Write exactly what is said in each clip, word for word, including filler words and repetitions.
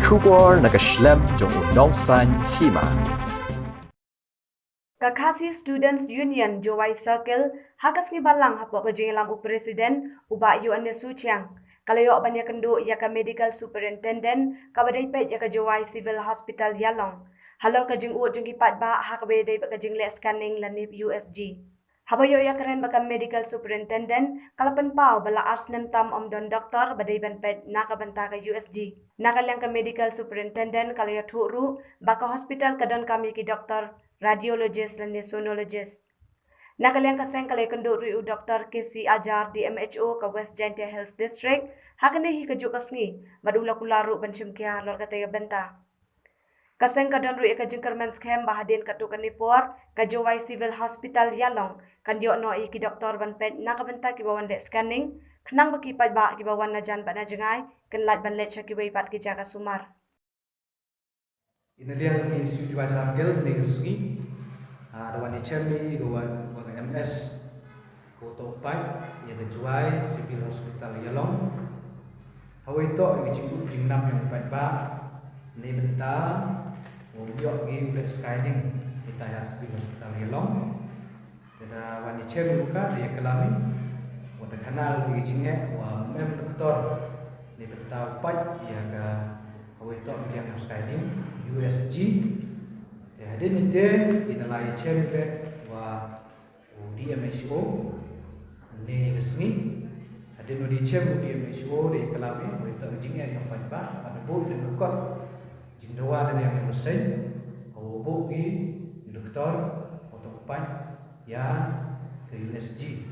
Khubor na ka shlem jong u nongsan hima. Ka Khasi Students Union Jowai Circle ha ka sngi Balang hapoh ka jingïalam u President u Bah Yohanes Suchiang ka la ïoh ban ïakynduh ïa ka Medical Superintendent kaba dei peit ïa ka Jowai Civil Hospital Ïalong halor ka jingud jong ki paidbah ha kaba ïadei bad ka jingleh scanning lane U S G. Haba ïoh ïakren bad ka Medical Superintendent ka la pynpaw ba la ar snem tam ym don doktor ba dei ban peit na ka bynta ka U S G. Na ka liang ka Medical Superintendent ka la ïathuh ruh ba ka hospital ka donkam ïa ki doktor radiologist lane sonologist. Na ka liang ka seng ka la ïakynduh ruh ïa u Doktor K C Ajar, D M H O ka West Jaintia Hills District ha kane hi kajuh ka sngi bad u la kular ruh ban shim khia halor katei ka bynta. Ka seng ka don ruh ïa ka jingkyrmen skhem ba hadien katto katne por ka Jowai Civil Hospital Ïalong kan ïoh noh ïa ki doktor ban peit na ka bynta kiba wan leh scanning khnang ba ki paidbah kiba wan na jan bad na jngai kin lait ban leit sha kiwei pat ki jaka sumar. Ïa na liang ki Students Jowai Circle ne ka sngi, ah, da wan ïa chem ïa ka wa, wa ka M S. Ko to pait ïa ka Jowai Civil Hospital Ïalong. Hawei to ïa ka jingkut jingnam ïa u paidbah ne bynta u ïoh ïa u leh scanning ïa ta ïa Civil Hospital Ïalong. Te da wan ïa chem ïa u ka da ïa klam ïa u da khana ïa ka jingeh wa mem doktor ne bynta u pait ïa ka hawei to ïa ka scanning U S G. Te hadien ïa te ïa na la ïa chem ïa wa u D M H O ne ïa ka sngi. Hadien u D M H O de klam ïa u ito jingeh ïa u paidbah, bad u buh ïa ka kot jingdawa da liang ïa u seng, u buh ïa u doktor, u to pait ïa ka U S G.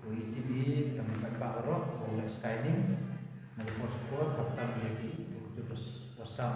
U iti bi ka paidbah baroh u leh scanning na ka por sha ka por, khamtam ïa ki tu tu bas wasam.